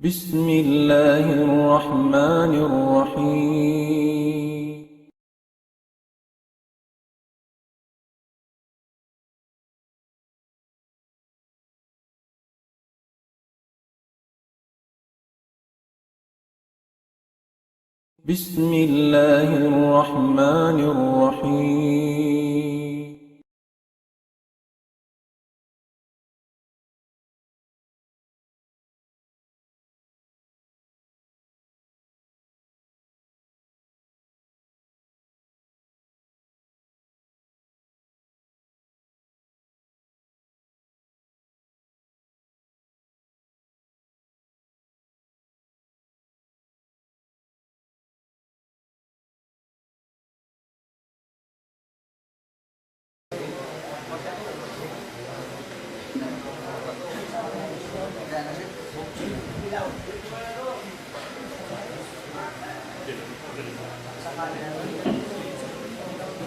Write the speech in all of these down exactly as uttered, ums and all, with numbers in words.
بسم الله الرحمن الرحيم. بسم الله الرحمن الرحيم.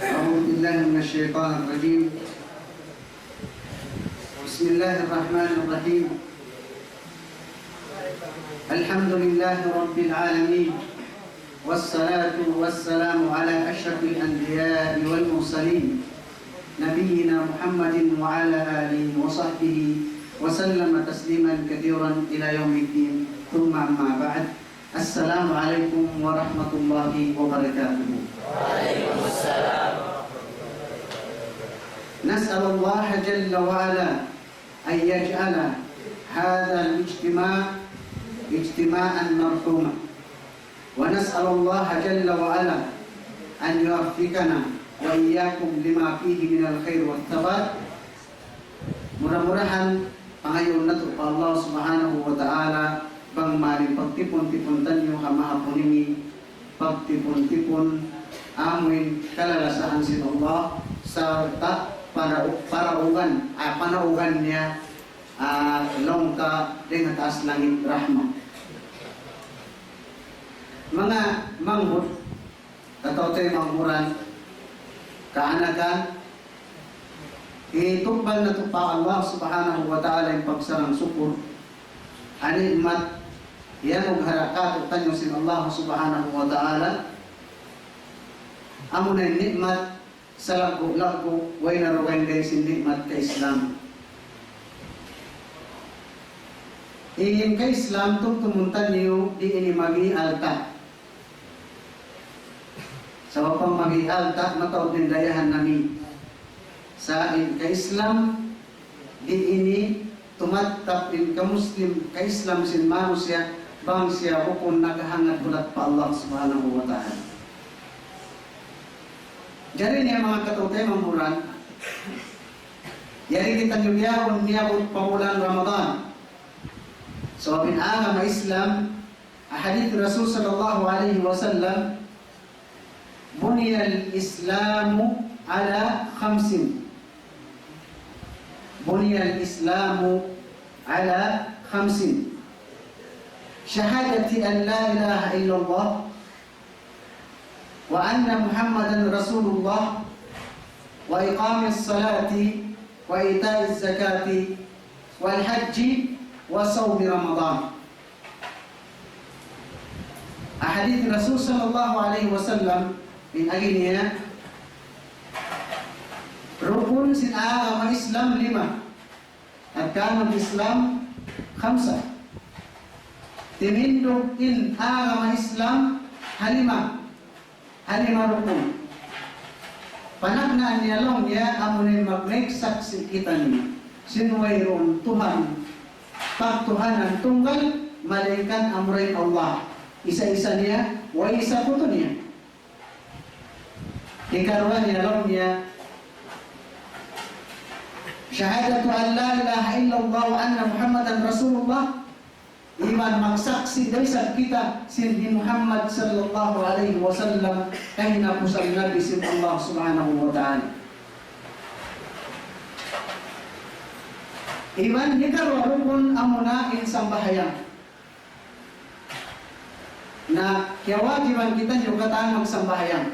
أعوذ بالله من الشيطان الرجيم. بسم الله الرحمن الرحيم. الحمد لله رب العالمين، والصلاة والسلام على أشرف الأنبياء والمرسلين، نبينا محمد وعلى آله وصحبه وسلم تسليما كثيرا إلى يوم الدين، ثم أما بعد. السلام عليكم ورحمة الله وبركاته. نسأل الله جل وعلا أن يجعل هذا الاجتماع اجتماعا مرحوما، ونسأل الله جل وعلا أن يوفقنا وإياكم لما فيه من الخير والثواب. Mura-murahan, pangayuun natu' pa Allah Subhanahu wa Ta'ala, bang mayan pagtipun-tipun taniyu ha mahapun ini, pagtipun-tipun amuin kalalasahan sin Allah, sarta' para-, paraugan, ah, panaugan niya, ah, laung ta dayn ha taas langit rahmat. Manga manghud, kataw-taymanghuran, kaanakan, hitukbal natu' pa Allah Subhanahu wa Ta'ala in pagsarang-sukur ha ni'mat iyanugara' kātu'niyu sin Allah Subhanahu wa Ta'ala. Amuna in ni'mat salaggu'-laggu', way na dugaing dayn sin ni'mat ka-Islam. In ka-Islam, tumtumun taniyu, di' ini mabial ta. Sabab bang mabial ta, mataud in dayahan nami. Sa' in ka-Islam, di' ini tumattap in ka-Muslim, ka-Islam sin manusiya', bang siya bukun nakahangad hulat pa Allah Subhanahu wa Ta'ala. Jari niya manga kataw-taymanghuran, yari kitaniyu bihaun miyabut pa bulan Ramadan. Sabab in agama Islam, ha hadith Rasul sallallahu alayhi wasallam, بني الإسلام على خمس. بني الإسلام على خمس. شهادة أن لا إله إلا الله وأن محمدا رسول الله وإقام الصلاة وإيتاء الزكاة والحج وصوم رمضان. Ha hadith Rasul sallallahu alayhi wasallam, in agi niya, rukun sin agama Islam lima. أركان الإسلام خمسة. Timindug in agama Islam ha lima. Ha lima rukun. Panagnaan niya laung niya, amuna in magnaik saksi' kitaniyu sin wayruun Tuhan, pagtuhanan tunggal, malaingkan amura in Allah. Isa-isa niya, way sakutu niya. Hikaruwa niya laung niya, شهادة أن لا إله إلا الله وأن محمدا رسول الله. Iban magsaksi' da isab kita sin hi Muhammad sallallahu alayhi wasallam kahinapusan Nabi sin Allah Subhanahu wa Ta'ala. Iban hikaruwa rukun amuna in sambahayang. Na kiyawajiban kitaniyu katan magsambahayang.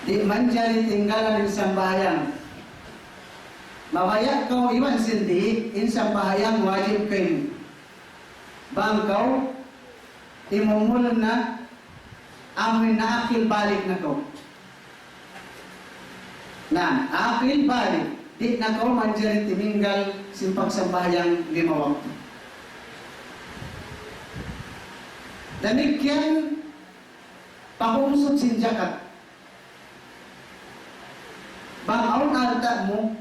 Di' manjari tinggalan in sambahayang. Mabaya' kaw iban sin di', in sambahayang wajib kaymu. Bang kaw imumul na, amuin na akil balig na kaw. Na, akil balig, di' na kaw manjari timinggal sin pagsambahayang lima waktu. Damikkiyan pag-umsud sin jakat. Bang awn alta' mu,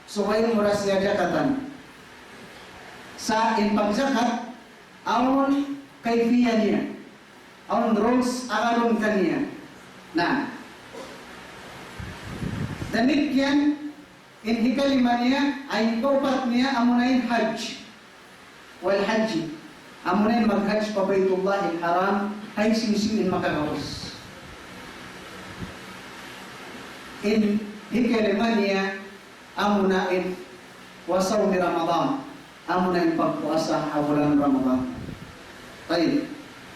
subay mu da siya jakatan. Sa' in pagjakat, awn kayfiya niya. Awn rules agarun kaniya. Na. Damikkiyan, in hikalima niya, ay kaupat niya, amuna in hajj. Wal hajj. Amuna in maghajj pa Baytullahil Haram, hisiyu-siyu in makagaus. In hikalima niya, amuna in wa sawmi Ramadan. Amuna in pagpuasa ha bulan Ramadan. Tayyib.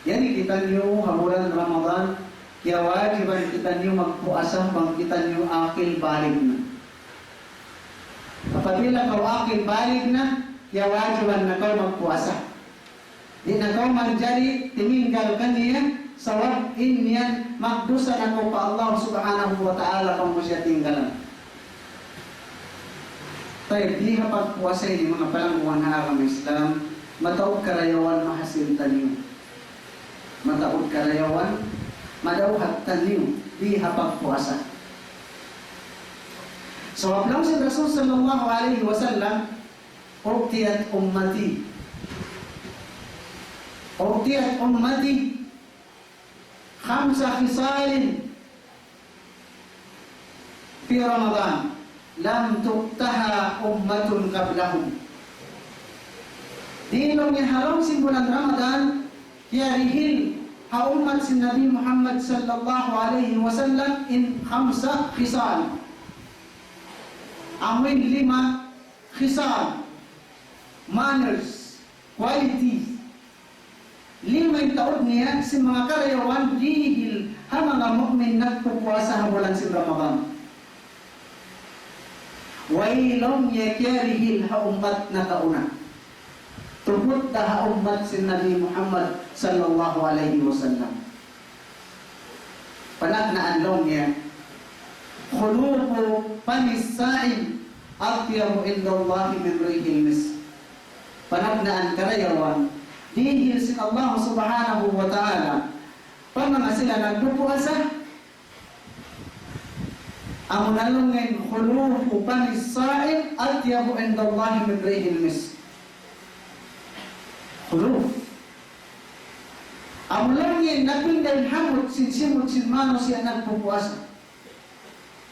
Yari kitaniyu ha bulan Ramadan, kiyawajiban kitaniyu magpuasa bang kitaniyu akil balig na. Apabila kaw akil balig na, kiyawajiban na kaw magpuasa. Di' na kaw manjari timinggal kaniya, sabab in yan magdusa na kaw pa Allah Subhanahu wa Ta'ala bang mu siya tinggalan. Tayyib, di ha pagpuasa ini, manga palanggungan ha agama Islam, mataud karayawan mahasil taniyu. Mataud karayawan madawhat taniyu di ha pagpuasa. Sabab laung sin Rasul sallallahu alayhi wasallam, أعطيت أمتي، أعطيت أمتي خمس خصال في رمضان لم تؤتها أمة قبلهم. Di' laung niya ha lawm sin bulan Ramadan, kiyarihil ha ummat sin Nabi Muhammad sallallahu alayhi wasallam in khamsa khisal. Amuin lima khisal, manners, qualities. Lima in taud niya sin manga karayawan dihil ha manga mu'min nagpupuasa ha bulan sin Ramadan. Way laung niya kiyarihil ha ummat nakauna. Tuput da ha ummat sin Nabi Muhammad sallallahu alayhi wasallam. Panagnaan laung niya, خلوف فم الصائم أطيب عند الله من ريح المسك. Panagnaan karayawan dihil sin Allah Subhanahu wa Ta'ala pa manga sila nagpupuasa, amuna laung niya in خلوف فم الصائم أطيب عند الله من ريح المسك. Khuluf. Amu laung niya in napinda in hamut sin simud sin manusiya' nagpupuasa.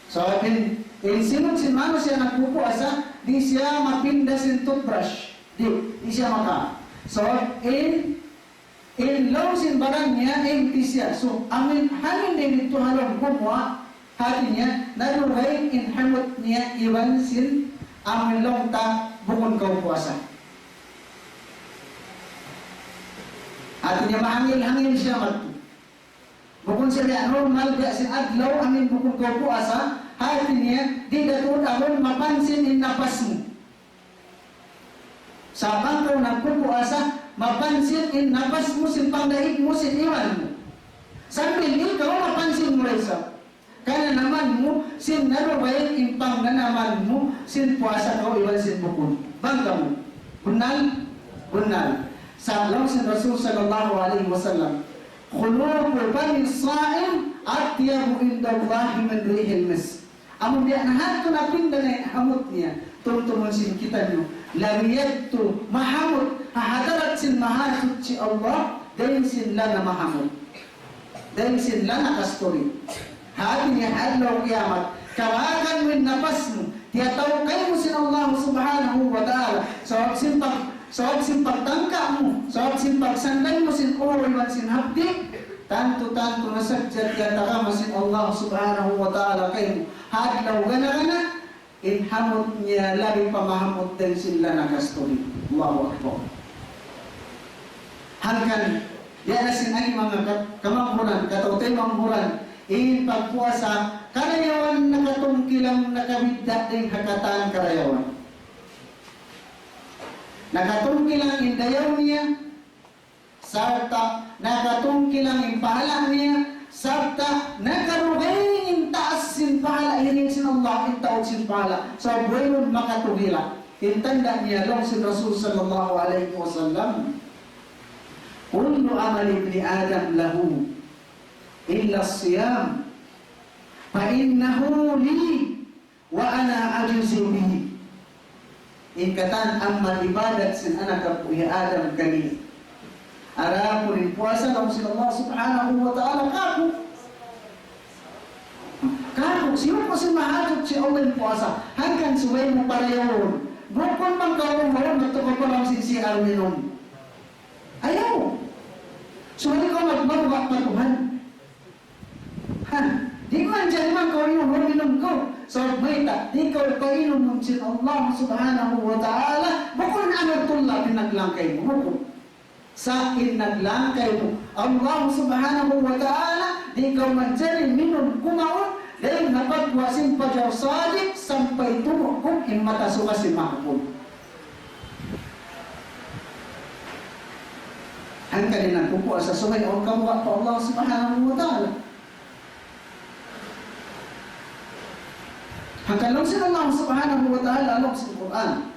Sabab in, in simud sin manusiya' nagpupuasa, di' siya mapinda sin toothbrush. Di', di' siya maka. Sabab in, in laung sin baran niya, empty siya. So, amuin hangin didtu ha lawm gumuwa', hati niya, nadugaing in hamut niya iban sin amuin laung ta bukun kaw puasa. Hati niya mahangil-hangil siya madtu. Bukun siya biya' normal, biya' sin adlaw, amuin bukun kaw puasa, hati niya, di' da tuud amun mapansin in napas mu. Sa' bang kaw nagpupuasa, mapansin in napas mu sin pangdaig mu sin iman mu. Sambil ikaw mapansin mu da isab. Kananaman mu, sin nadugaing in pangnanaman mu, sin puasa kaw iban sin bukun. Bang kamu. Bunnal? Bunnal. Sa' laung sin Rasul sallallahu alayhi wasallam, خلوف فم الصائم أطيب عند الله من ريح المسك. Amu biya' na hadtu napinda na in hamut niya, tumtumun sin kitaniyu, labi yadtu mahamut ha hadarat sin Mahasuchi Allah, dayn sin lana mahamut. Dayn sin lana kasturi. Hati niya ha adlaw kiyamat, kawagan mu in napas mu, tiyataw kaymu sin Allah Subhanahu wa Ta'ala. Sabab sin pag-, sabab sin pagtangka mu, sabab sin pagsanday mu sin uru iban sin hapdi', tantu-tantu na sadja tiyatagama sin Allah Subhanahu wa Ta'ala kaymu ha adlaw gana-gana, in hamut niya labi pa mahamut dayn sin lana kasturi. Allahu Akbar. Hangkan, biya' na sin agi manga ka-, kamanghuran, kataw-taymanghuran, in pagpuasa, karayawan nakatungkilang nakabidda' dayn ha katan karayawan. Nakatungkilang in dayaw niya, sarta' nakatungkilang in pahala' niya, sarta' nakarugay in taas sin pahala' iring sin Allah, in taud sin pahala'. Sabab wayruun makatugila'. In tanda' niya laung sin Rasul sallallahu alayhi wasallam, كل عمل ابن آدم له إلا الصيام فإنه لي وأنا أجزي به. In katan amal ibadat sin anak apu' hi Adam kaniya. Adapun in puasa laung sin Allah Subhanahu wa Ta'ala kāku'. Kāku', siyuku' sin Mahasuchi Allah in puasa. Hangkan subay mu parayawun. Bukun bang kaw umurun, magtukaw pa laung sin C R minum. Ayaw. Subay kaw magmabuga' pa Tuhan. Ha, di' manjari bang kaw inumun, minum kaw. Sabab mayta', di' kaw painumun sin Allah Subhanahu wa Ta'ala, bukun amartullah in naglangkay mu, bukun. Sa' in naglangkay mu, Allah Subhanahu wa Ta'ala, di' kaw manjari minum kumaun, dayn ha pagguwa' sin pajar sadiq, sampay tumukup in mata suga sin mahapun. Hangkan in nagpupuasa subay awn kabuga' pa Allah Subhanahu wa Ta'ala. Hangkan laung sin Allah Subhanahu wa Ta'ala, laung sin Qur'an,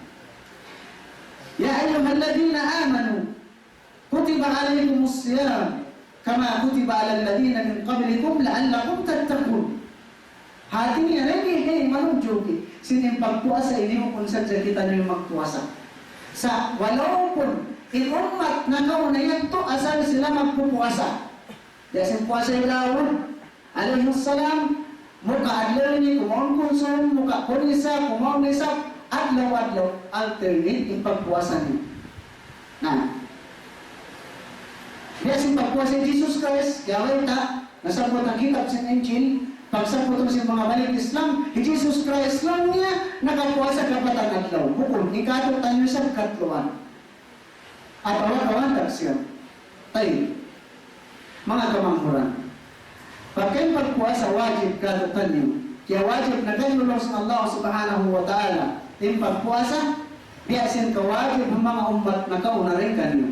يا أيها الذين آمنوا كتب عليكم الصيام كما كتب على الذين من قبلكم لعلكم تتقون. Hāti niya, hey, hey, manunjuki, sin in pagpuasa ini bukun sadja kitaniyu magpuasa. Sa' walaupun in ummat nakauna yadtu asal sila magpupuasa. Biya' sin puasa hi Daud alayhi salam, muka adlaw ini kumaun kunsum, muka kun isab, kumaun isab, adlaw-adlaw, alternate in pagpuasa niya. Na, biya' sin pagpuasa hi Jesus Christ, kaya way ta, nasabbut ha kitab sin Injil, pagsabbut sin manga balik Islam, hi Jesus Christ laung niya, nakapuasa kapatan adlaw. Bukun, in kātu'niyu isab katluan. Atawa kawan tak siya. Tayyib. Manga kamanghuran. Pagka in pagpuasa wajib kātu'niyu. Kiyawajib na kaniyu laung sin Allah Subhanahu wa Ta'ala. In pagpuasa, biya' sin kawajib ha manga ummat nakauna dayn kaniyu.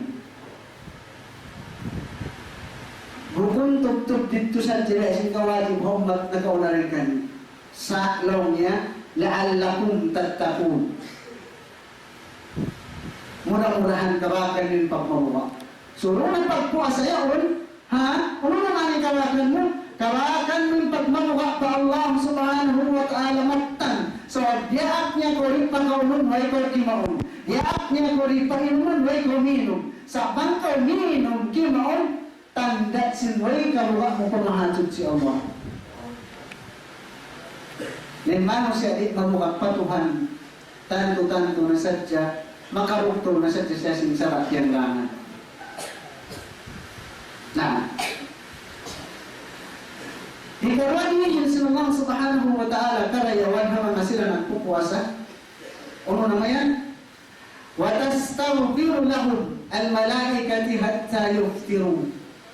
Bukun tubtub didtu sadja biya' sin kawajib ha ummat nakauna dayn kaniyu. Sa' laung niya, لعلكم تتقون. Mura-murahan kabakan niyu in pagmabuga'. Suru na pagpuasa yaun, ha? Unu na man in kabakan mu? Kabakan mu in pagmabuga' pa Allah Subhanahu wa Ta'ala mattan. Sabab diyaak niya kaw di' pakaunun, way kaw kimaun. Diyaak niya kaw di' painumun, way kaw minum. Sa' bang kaw minum, kimaun, tanda' sin way kabuga' mu pa Mahasuchi Allah. Na in manusiya' di' mabuga' pa Tuhan, tantu-tantu na sadja, makarugtu' na sadja siya sin sara' kiyanglangan. Na, hikaruwa, dihilan sin Allah Subhanahu wa Ta'ala karayawan ha manga sila nagpupuasa. Unu na mayan? وتستغفر لهم الملائكة حتى يفطروا.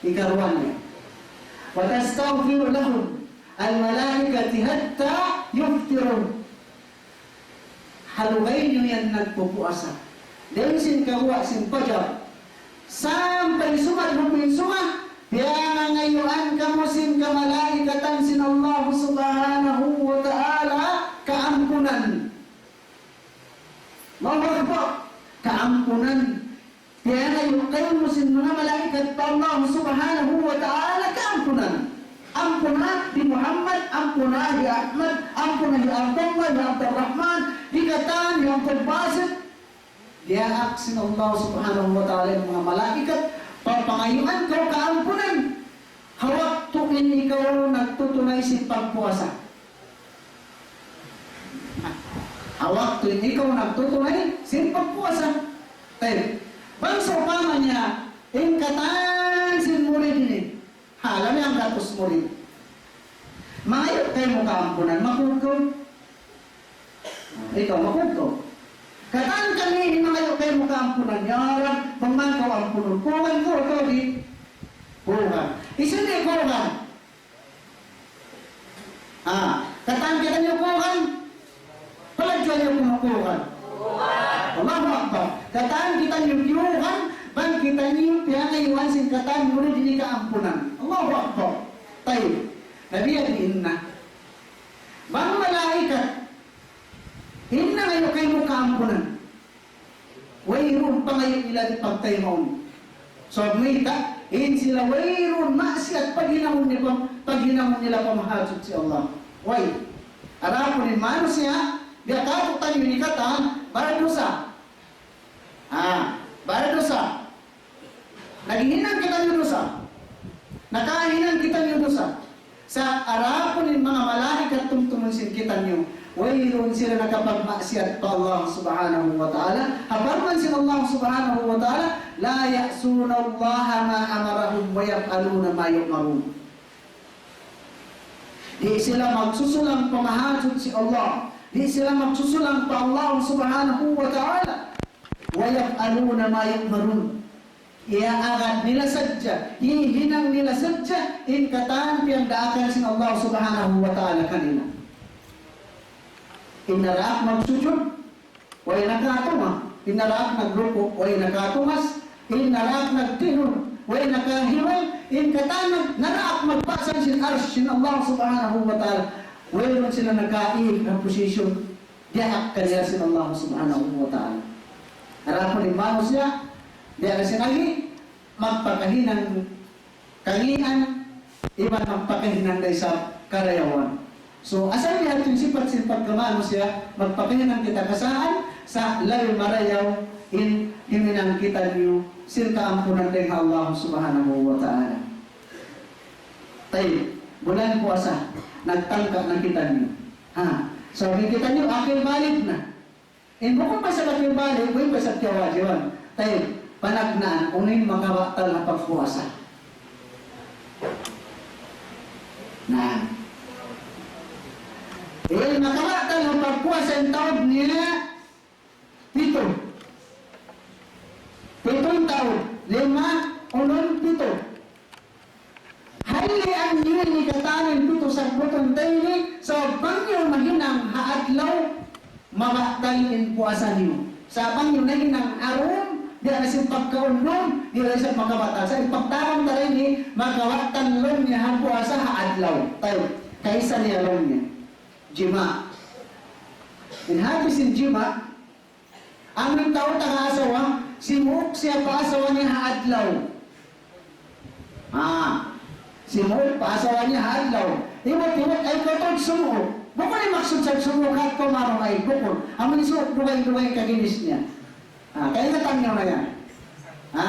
Hikaruwa niya. وتستغفر لهم الملائكة حتى يفطروا. Halugay niyu yan nagpupuasa. Dayn sin kaguwa' sin pajar. Sampay sumadlup in suga, piyangangayuan kamu sin kamalaikatan sin Allah Subhanahu wa Ta'ala kaampunan. Allahu Akbar. Kaampunan. Piyangayu' kaymu sin manga malaikat pa Allah Subhanahu wa Ta'ala kaampunan. Ampuna hi Muhammad, ampuna hi Ahmad, ampuna hi Abdullah, hi Abdurrahman, hi katan, hi Abdul Basit. Diyaak sin Allah Subhanahu wa Ta'ala in manga malaikat, papangayuan kaw kaampunan. Ha waktu in ikaw nagtutunay sin pagpuasa. Ha waktu in ikaw nagtutunay sin pagpuasa. Tayyib. Bang sawpama niya, in katan sin murid ini. Ha, lami hanggatus murid. Mangayu' kaymu kaampunan, makud kaw? Ikaw, makud kaw? Katan kami ini mangayu' kaymu kaampunan, ya Rabb, bang man kaw ampunun. Kuugan kaw, atawa di'? Kuugan. Hisiyu in di' kuugan? Ah, katan kitaniyu kuugan? Paladjuan niyu kunu' kuugan? Allahu Akbar. Katan kitaniyu kiyuugan, bang kitaniyu piyangayuan sin katan, muna di' kaampunan. Allahu Akbar. Tayyib. Nabi, adi inna. Bang malaikat, hinang ayaw kaymu kaampunan. Wayruun pangayu' nila di' pagtaymaun. Sabab mayta', in sila wayruun maksiat paghinangun nila, paghinangun nila pamahajut sin Allah. Way. Adapun in manusiya', biya' katu' taniyu ini katan, baradusa. Ah, baradusa. Naghihinang kitaniyu dusa. Nakahinang kitaniyu dusa. Sa' adapun in manga malaikat tumtumun sin kitaniyu, wayruun sila nakapagmaksiat pa Allah Subhanahu wa Ta'ala. Ha parman sin Allah Subhanahu wa Ta'ala, لا يعصون الله ما أمرهم ويفعلون ما يؤمرون. Di' sila magsusulang pa mahajut sin Allah. Di' sila magsusulang pa Allah Subhanahu wa Ta'ala. ويفعلون ما يؤمرون. Iyaagad nila sadja, hihinang nila sadja, in katan piyagdaakan sin Allah Subhanahu wa Ta'ala kanila. In naraak magsujud, way nakatunga'. In naraak nagruku', way nakatungas. In naraak nagtinud, way nakahiwal. In katan naraak magpasang sin arsh sin Allah Subhanahu wa Ta'ala, wayruun sila nakaig ha position diyaak kanila sin Allah Subhanahu wa Ta'ala. Adapun in manusiya', biya' na sin agi, magpakahinang kangīan, iban magpakahinang da isab karayawan. So, asal niya in sipat-sipat kamanusiya', magpakahinang kita kasaan, sa' labi marayaw in himinang kitaniyu sin kaampunan dayn ha Allah Subhanahu wa Ta'ala. Tayyib, bulan puasa, nagtangka na kitaniyu. Ha, so, in kitaniyu, akil balig na. In bukun pa isab akil balig, bukun pa isab kiyawajiban. Tayyib, panagnaan, unu in makabatal ha pagpuasa? Na. In makabatal ha pagpuasa, in taud niya, pitu. Pitu in taud. Lima, unum, pitu. Halian niyu ini katan in pitu sabbutun ta ini, sabab bang niyu mahinang ha adlaw, mabatal in puasa niyu. Sa' bang niyu nahinang ha dum, di' na sin pagkaun dum, di' na isab makabatal. Sa' in pagtawagun ta ini, makabatal laung niya ha puasa ha adlaw. Tayyib, kaisa niya laung niya. Jima'. In hati sin jima', amu in tau taga asawa, simuuk siya pa asawa niya ha adlaw. Ah, simuuk pa asawa niya ha adlaw. Iwat-iwat ay katud sumuuk. Bukun in maksud sin sumuuk ha kumarong ay bukun. Amu in suuk dugay-dugay kaginis niya. Ah, kaingatan niyu na yan. Ha?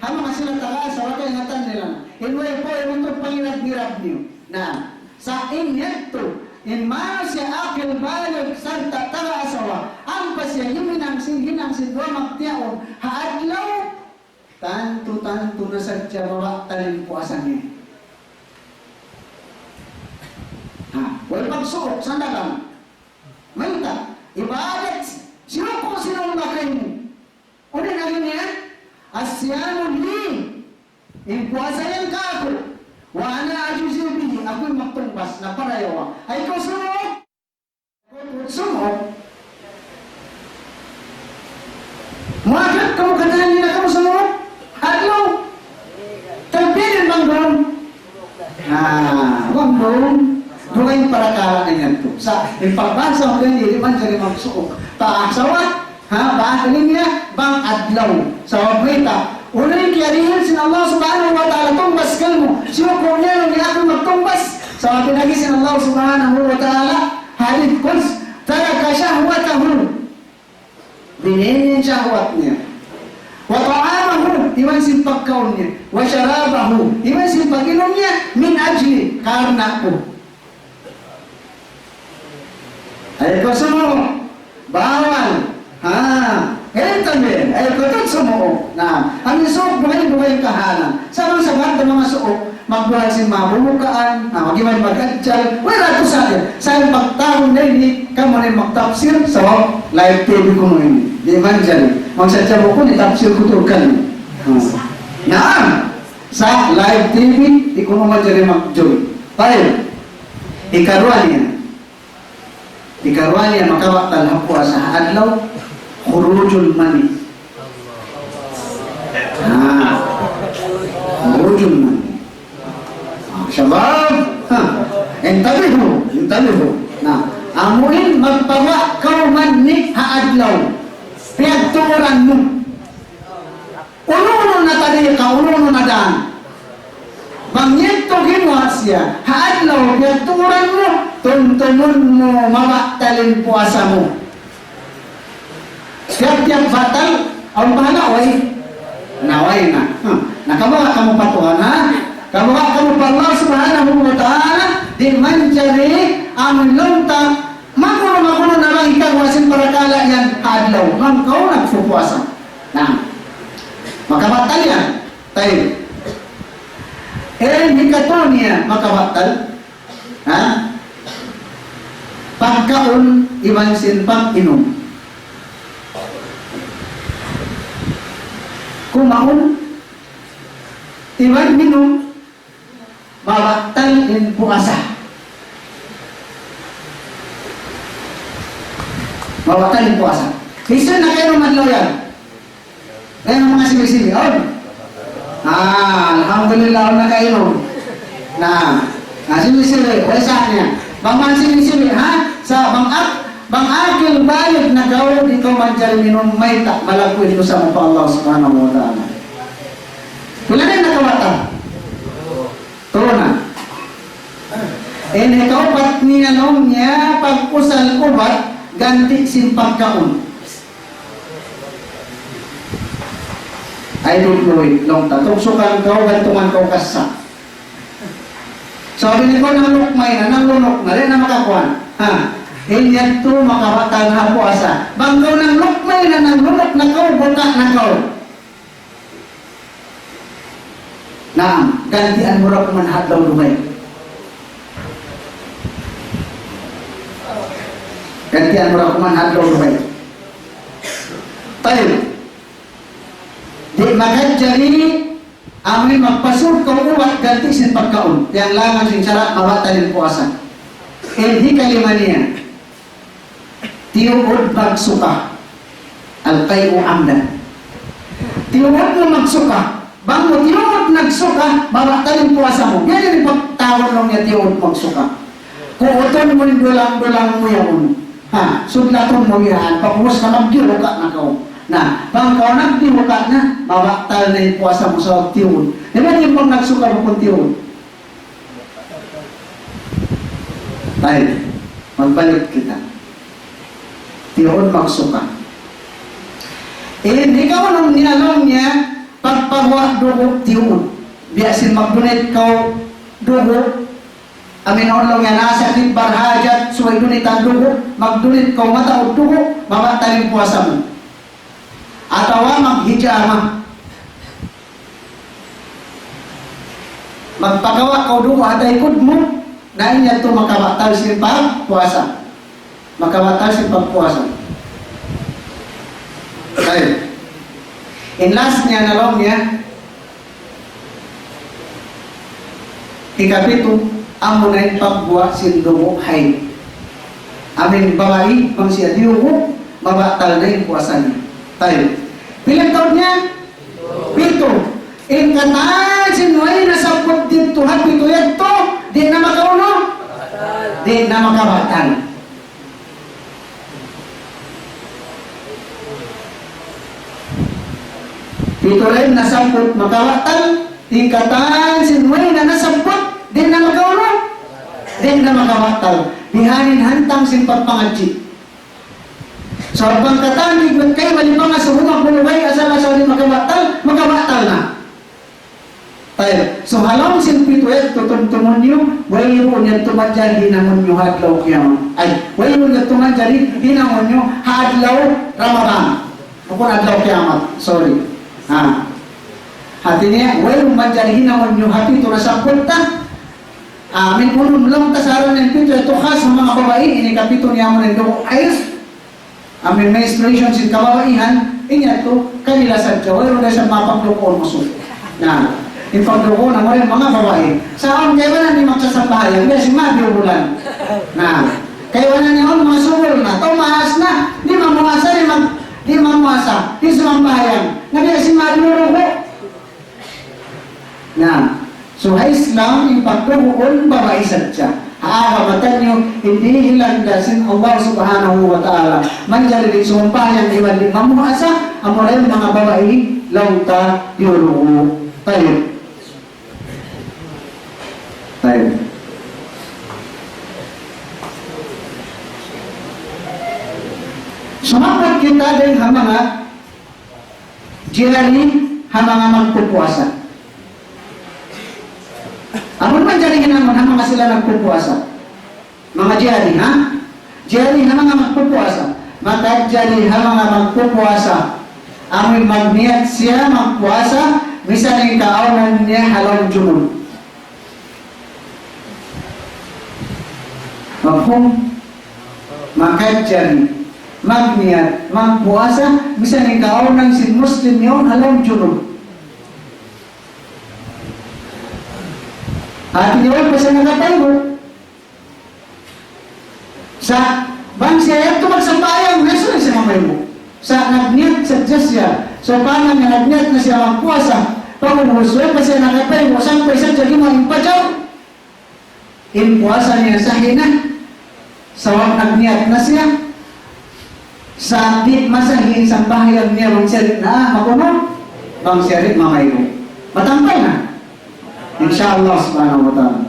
Ha manga sila taga asawa, kaingatan nila. In way pa, in untug pangirab-ngirab niyu. Na, sa' in yadtu, in masi akil balig sarta' taga asawa, ampa siya himinang sin, hinang sin duwa magtiyaun ha adlaw, tantu-tantu na sadja mabatal in puasa niya. Ha, way pagsuuk, sandalan. Mayta', ibadat, sinuku' sin Allah kaymu. Unu in agi niya? الصيام لي. In puasa yan kāku'. وأنا أجزي به. Aku in magtungbas, na parayawa. Ay, kaw sumuuk. Sumuuk. Muwafaq kamu katan, di' na kamu sumuuk? Adlaw. Tabirin bang duun. Ah, bang duun. Dugaing parakala' na yan tu. Sa', in pagbahasa mu yan, di' manjari magsuuk. Pa asawa, ha, bahasa niya, bang adlaw. Sabab mayta', unu in kiyarihil sin Allah Subhanahu wa Ta'ala, tungbas kaymu. Siyuku' niya, laung niya aku magtungbas. Sabab in agi sin Allah Subhanahu wa Ta'ala, hadith Quds, ترك شهوته. Biyaytaan niya in shahwat niya. وطعامه, iban sin pagkaun niya. وشرابه, iban sin pag-inum niya. من أجلي, karna' aku. Ayaw kaw sumuuk. Bawal. Ha. Entamin. Ayaw kaw tuud sumuuk. Na, amu in suuk dugaing-dugaing kahālan. Sa' bang sa' bang manga suuk, magbuhal sin mabumukaan, ha, mag-iman mag-adjal, wala' tu sa' yan. Sa' in pagtawagun na ini, kamu na in magtapsir, sabab live T V kunu' ini. Di' manjari. Magsadja bukun, itapsir ku tuud kaniyu. Hmm. Naam. Sa' live T V, di' kunu' manjari mag-join. Tayyib. Ikaruwa niya. Ikaruwa niya makabatal ha puasa ha adlaw, خروج المني. Ah. Ujung na. Ah, shabab, ha, intabihu, intabihu. Na, amuin magpaguwa' kaw manni' ha adlaw. Piyagtuuran mu. Unu-unu na tariqa, unu-unu na dān. Bang yadtu gimuwa' siya, ha adlaw piyagtuuran mu, tumtumun mu mabatal in puasa mu. Tiyap-tiyap batal, awn pahala, way? Na, way na. Hmm. Na, kabawa' kamu pa Tuhan, ha? Kabawa' kamu pa Allah Subhanahu wa Ta'ala, di' manjari amun laung ta, magunu-magunu na bang hikaguwa' sin parakala' yan ha adlaw. Bang kaw nagpupuasa. Na. Makabatal yan. Tayyib. In hikatu niya makabatal, ha? Pagkaun iban sin pag-inum. Kumaun iban minum, mabatal in puasa. Mabatal in puasa. Hisiyu in nakainum adlaw yan? Awn manga sibi'-sibi', awn? Ah, alhamdulillah, awn nakainum. Na, na, sibi'-sibi', way sa niya. Bang man sibi'-sibi', ha? Sa' bang ak-, bang akil balig na kaw, di' kaw manjari minum, mayta', malaggu' in dusa mu pa Allah Subhanahu wa Ta'ala. Pila na in nakabatal? Tū na. In hikaupat niya laung niya, pag-usal ubat, ganti' sin pagkaun. Ay, duduy, laung ta. Tugsukan kaw, gantungan kaw kassa. So, bini ko nang lukmay na, nang lunuk na, di' na makakuan. Ha? In yadtu makabatal na puasa. Bang kaw nang lukmay na, nang lunuk na kaw, buka na kaw. Naam, gantian mu ra kuman ha adlaw dugaing. Gantian mu ra kuman ha adlaw dugaing. Tayyib. Di' makajari amun magpasud kaw ubat ganti' sin pagkaun. Yan langan sin sara' mabatal in puasa. In hikalima niya. Tiyuud magsuka. Al-qai'u amdan. Tiyuud mu magsuka. Bang mu tiyuud nagsuka, mabatal in puasa mu. Biya' diin in pagtawagun niya tiyuud magsuka? Kuutun mu in dulang-dulang mu yaun. Ha, sudlatun mu yan. Pag'ubus na magdihuka na kaw. Na, bang kaw nagdihuka na, mabatal na in puasa mu sa tiyuud. Di' ba in pag nagsuka bukun tiyuud? Tayyib, magbalik kita. Tiyuud magsuka. In hikaunum niya laung niya, pagpaguwa' dugu' tiyuud. Biya' sin mag-donate kaw dugu', amin awn laung niya nasakit, barhajat, subay dunitan dugu', mag-donate kaw mataud dugu', mabatal in puasa mu. Atawa maghijama. Magpakawa' kaw dugu' ha taykud mu, na in yadtu makabatal sin pagpuasa. Makabatal sin pagpuasa. Tayyib. In last niya na laung niya, hikapitu, amuna in pagguwa' sin dugu' hayd. Amin babai, bang siya diyugu', mabatal na in puasa niya. Tayyib. Pila in taud niya? Pitu. In katan sin way nasabbut didtu ha pitu yadtu, di' na makaunu? Di' na makabatal. Pitu ra in nasabbut makabatal, in katan sin way na nasabbut, di' na makaunu? Di' na makabatal. Bihaini in hantang sin pagpangadji'. Sabab bang katan di' kaw malipangas, sumūng ha bulu bay, asal-asal di' makabatal, makabatal na. Tayyib. So, ha lawm sin pitu yadtu tumtumun niyu, wayruun yadtu manjari hinangun niyu ha adlaw kiyamat. Ay, wayruun yadtu manjari hinangun niyu ha adlaw Ramadan. Bukun adlaw kiyamat, sorry. Ha. Hāti niya, wayruun manjari hinangun niyu ha pitu nasabbut ta. Amin unum laung ta sa aran in pitu yadtu khas ha manga babai, in hikapitu niya amuna in dugu' hayd. Amin menstruation sin kababaihan, in yadtu, kanila sadja, wayruun da isab mapagduguun usug. Na, in pagduguun, amura in manga babai. Sa' awn kaibanan di' magsasambahayang, biya' sin madiyu bulan. Na, kaibanan niya awn manga subul na, tumaas na, di' mamuasa, di' mag-, di' mamuasa, di' sumambahayang. Na biya' sin madiyu dugu'. Islam in pagtubuun babai sadja. Ha agama taniyu, in dihilan da sin Allah Subhanahu wa Ta'ala. Manjari di' sumambahayang iban di' mamuasa, amura in manga babai, laung ta diyulugu. Tayyib. Tayyib. Sumambung kita dayn ha manga jari ha manga magpupuasa. Amun manjari hinangun ha manga sila nagpupuasa. Manga jari, ha? Jari ha manga magpupuasa. Makajari ha manga magpupuasa. Amun magniyat siya magpuasa, misan in kaawnan niya ha lawm junub. Mafhum? Makajari magniyat magpuasa, misan in kaawnan sin Muslim yaun ha lawm junub. Hati niya, way pa siya nakapaygu'. Sa' bang siya yadtu magsambahayang, na siya, siya mamaygu'. Sa' nagniyat sadja siya. Sawpama niya nagniyat na siya magpuasa. Pag'ubus, way pa siya nakapaygu', sampay sadja gimuwa' in pajar, in puasa niya sahih na. Sabab nagniyat na siya. Sa' di' masahih in sambahayang niya bang siya di' na makunut, bang siya di' mamaygu'. Matampal na. Insya Allah Subhanahu wa Ta'ala.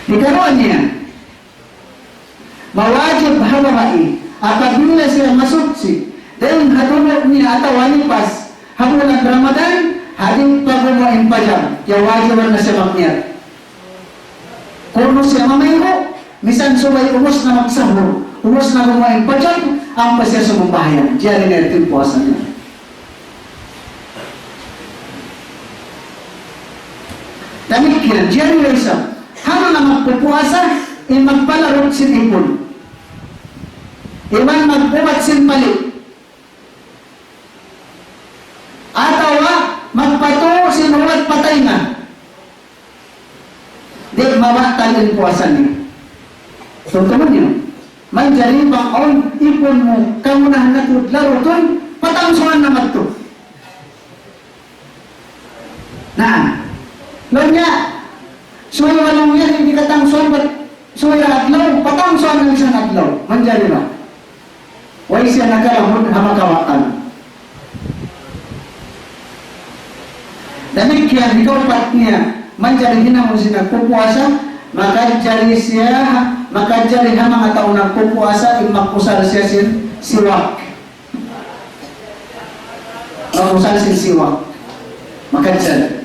Hikaruwa niya, mawajib ha babai, apabila siya masuchi dayn ha dugu' niya atawa nipas ha bulan Ramadan, ha di' pa gumuwa' in pajar, kiyawajiban na siya magniyat. Kunu' siya mamaygu', misan subay ubus na magsahur, ubus na gumuwa' in pajar, ampa siya sumambahayang, jari na yadtu in puasa niya. Damikkiyan, jari da isab ha manga magpupuasa, in magpalarut sin ipun, iban mag-ubat sin pali', atawa magpatuu sin ubat pa taynga, di' mabatal in puasa niya. Tumtumun niyu, manjari bang awn ipun mu, kamunahan na tuud larutun, patangsuan na madtu. Na, laung niya, subay laung niya, di' katangsuan, bat subay ra adlaw, patangsuan na isab adlaw. Manjari ba? Way siya nakalamud ha makawatan. Damikkiyan, hikaupat niya, manjari hinangun sin nagpupuasa, makajari siya, makajari ha manga tau nagpupuasa, in mag-usal siya sin siwak. Mag-usal sin siwak. Makajari.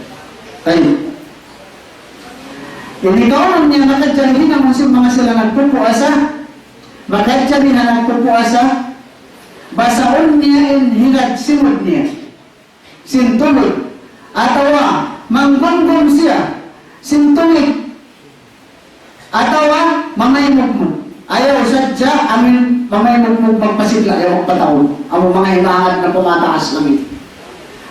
Tayyib. Ini kaunun niya makajari hinangun sin manga sila nagpupuasa, makajari ha nagpupuasa, basaun niya in higad simud niya sin tubig, atawa manggumgum siya sin tubig, atawa mamaymugmug. Ayaw sadja amun mamaymugmug magpasigla', ayaw magpataud. Amu manga himaangad na pumataas langit.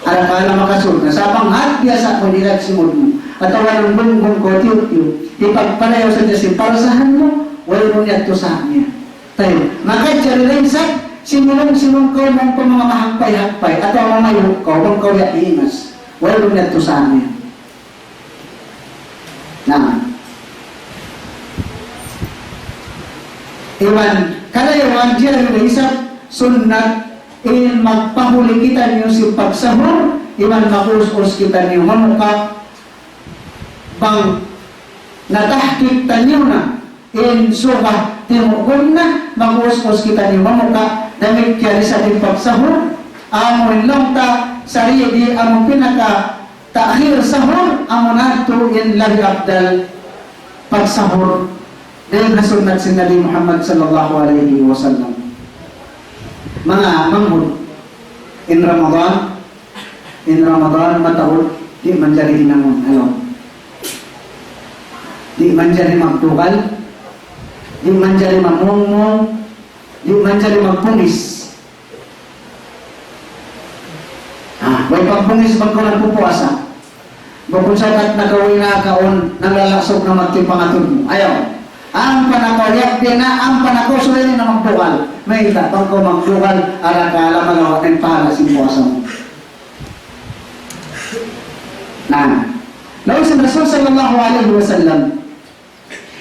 Arakala' makasud na. Sa' bang hat biyasa mu in higad simud mu, atawa nanggumgum kaw tiyup-tiyup, hipagpadayaw sadja sin parasahan mu, wayruun yadtu sahak niya. Tayyib. Makajari da isab, simulung-simulung kaw bang pa manga mahagpay-hagpay, atawa mamayhu' kaw, bang kaw ya imas. Wayruun yadtu sahak niya. Na. Iban, kalayawan jari da isab sunnat in magpahuli kitaniyu sin pagsahur, iban mag-us-us kitaniyu mamuka', bang natahkik taniyu na in suga timugun na, mag-us-us kitaniyu mamuka', damikkiyan isab in pagsahur, amu in laung ta, sari di' amu pinaka ta'khir sahur, amu na tuud in labi afdal pagsahur dayn ha sunnat sin Nabi Muhammad sallallahu alayhi wasallam. Manga manghud, in Ramadan, in Ramadan mataud, di' manjari hinangun, alam. Di' manjari magdugal, di' manjari mamungmung, di' manjari magbungis. Ah, way pagbungis bang kaw nagpupuasa. Bukun sakat na kaw inakaun, nanglalasuk na magtipangatud mu. Ayaw. Ampa na kaw yakdi na, ampa na kaw suway na magdugal. Mayta', bang kaw magdugal, arakala' malawa' na in pahala sin puasa mu. Na, Rasul sallallahu alayhi wasallam,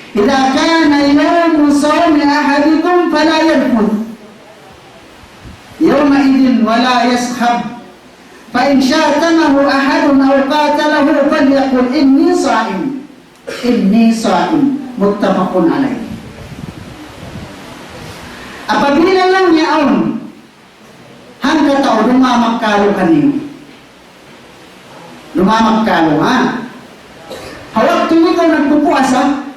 إذا كان يوم صوم أحدكم فلا يرفث يومئذ ولا يصخب، فإن شاتمه أحد أو قاتله فليقل إني صائم، إني صائم. متفق عليه. Apabila laung niya awn hangkatau dumamag kalu kaniyu. Dumamag kalu, ha? Ha waktu ikaw nagpupuasa.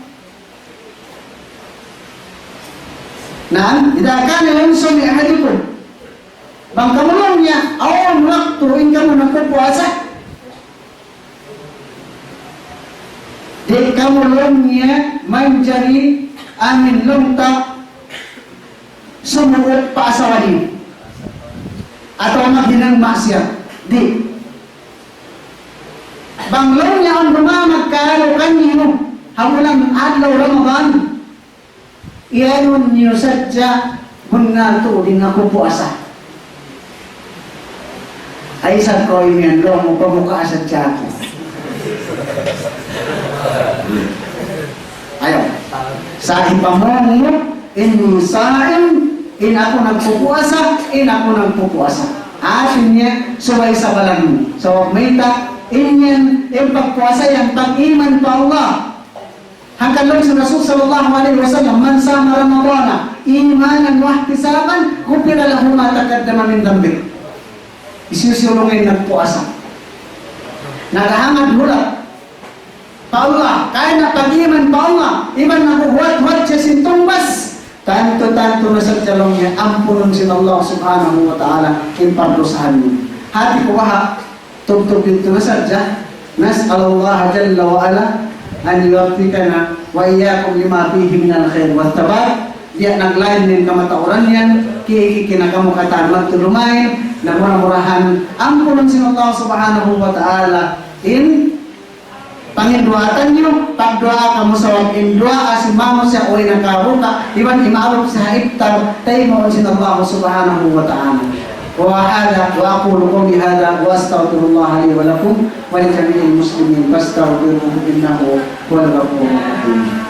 Naam, إذا كان يوم صوم أحدكم. Bang kamu laung niya, awn waktu in kamu nagpupuasa. Di' kamu laung niya manjari amin laung ta sumuuk pa asawa niyu. Atawa maghinang maksiat. Di'. Bang laung niya awn dumamag kalu kaniyu ha bulan adlaw Ramadan, iyanun niyu sadja, bunnal tuud in aku puasa. Ay, sa' kaw imiyan, laung mu, pamukaa sadja aku. Ayaw. Sa' hipamung mu, إني صائم, in aku nagpupuasa, in aku nagpupuasa. Hati niya, subay sabalan mu. Sabab mayta', in yan, in pagpuasa yan, pag-iman pa Allah. Hangkan laung sin Rasul sallallahu alayhi wasallam, من صام رمضان إيمانا واحتسابا غفر له ما تقدم من ذنبه. Hisiyu-siyu laung in nagpuasa, naghangad hulat pa Allah, karna' pag-iman pa Allah, iban naghuhuwat-huwat siya sin tungbas, tantu-tantu na sadja laung niya ampunun sin Allah subhanahu wa ta'ala in pardusahan niya. Hati ku baha', tubtub didtu na sadja. نسأل الله جل وعلا أن يوفقنا وإياكم لما فيه من الخير والثبات. Biya' naglain in kamatauran yan, kiki na kamu katan magtulumain, na mura-murahan ampunun sin Allah subhanahu wa ta'ala in panginduwatan niyu, pagduwaa kamu sabab in duwaa sin manusiya' way nakabuka', iban imaarup siya ha iftar, taymaun sin Allah subhanahu wa ta'ala. وهذا، وأقول قولي هذا وأستغفر الله لي ولكم ولجميع المسلمين فاستغفروه إنه هو الغفور الرحيم.